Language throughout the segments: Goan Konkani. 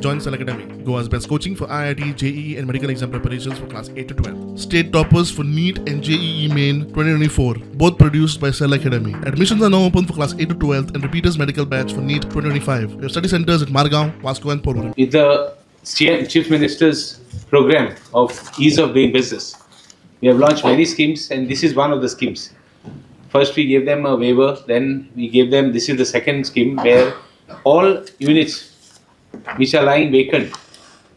Join Cell Academy, Goa's best coaching for IIT, JEE and medical exam preparations for class 8 to 12. State toppers for NEET and JEE Main 2024, both produced by Cell Academy. Admissions are now open for class 8 to 12 and repeaters medical batch for NEET 2025. We have study centers at Margao, Vasco and Porvorim. With the Chief Minister's program of ease of doing business, we have launched many schemes and this is one of the schemes. First we gave them a waiver, then we gave them, this is the second scheme where all units which are lying vacant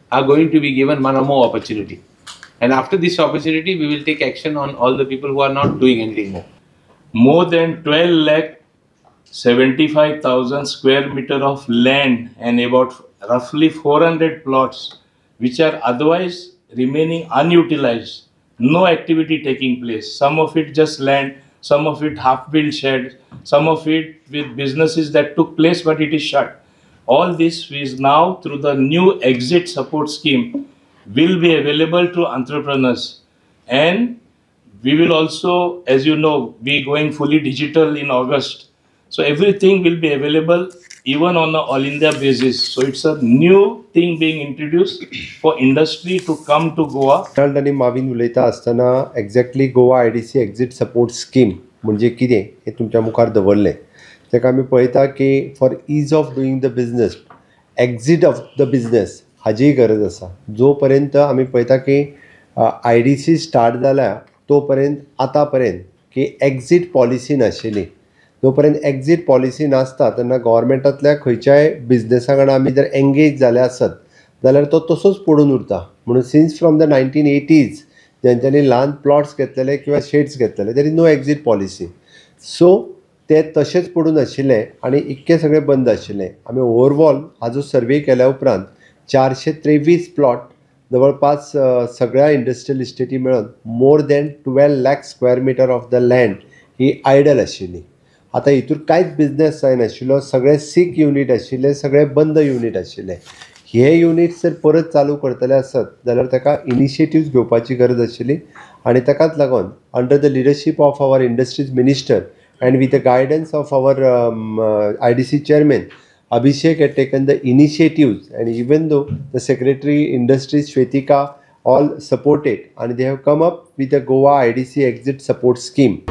are going to be given one or more opportunity. And after this opportunity, we will take action on all the people who are not doing anything more. More than 12,75,000 square meter of land and about roughly 400 plots which are otherwise remaining unutilized, no activity taking place. Some of it just land, some of it half-built sheds, some of it with businesses that took place but it is shut. All this is now through the new exit support scheme will be available to entrepreneurs, and we will also, as you know, be going fully digital in August. So everything will be available even on an all India basis. So it's a new thing being introduced for industry to come to Goa. आनी माविन उलयता आसतना exactly Goa IDC exit support scheme म्हणजे कितें हें तुमच्या मुखार दवरलें. ताका आमी पळयता की for ease of doing the business, exit of the business हाजीय गरज आसा. जो पर्यंत आमी पळयता की IDC start जाल्या तो पर्यंत आतां पर्यंत की एक्झीट पॉलिसी नाशिल्ली. जो पर्यंत एक्झीट पॉलिसी नासता तेन्ना गव्हर्मेंटांतल्या खंयच्याय बिजनेसा कडेन आमी जर एंगेज जाले आसत जाल्यार तो तसोच पडून उरता. म्हणून सिन्स फ्रॉम the 1980s जेंच्यांनी ल्हान प्लॉट्स घेतलेले किंवा शेड्स घेतलेले, there is no exit policy. So ते तशेंच पडून आशिल्ले आनी इतके सगळे बंद आशिल्ले. आमी ओवरऑल हाजो सर्वे केल्या उपरांत 423 प्लॉट जवळपास सगळ्या इंडस्ट्रियल इस्टेटी मेळून more than 12 lakh square meter of the land he idle आशिल्ली. आतां हितूर कांयच बिजनेस जायनाशिल्लो, सगळे सीक युनीट आशिल्ले, सगळे बंद युनीट आशिल्ले. हे युनीट्स जर परत चालू करतले आसत जाल्यार ताका इनिशिएटिव्स घेवपाची गरज आशिल्ली आनी ताकाच लागून under the leadership of our industries minister and with the guidance of our IDC chairman Abhishek had taken the initiatives, and even though the Secretary Industries Shwetika all supported, and they have come up with the Goa IDC exit support scheme.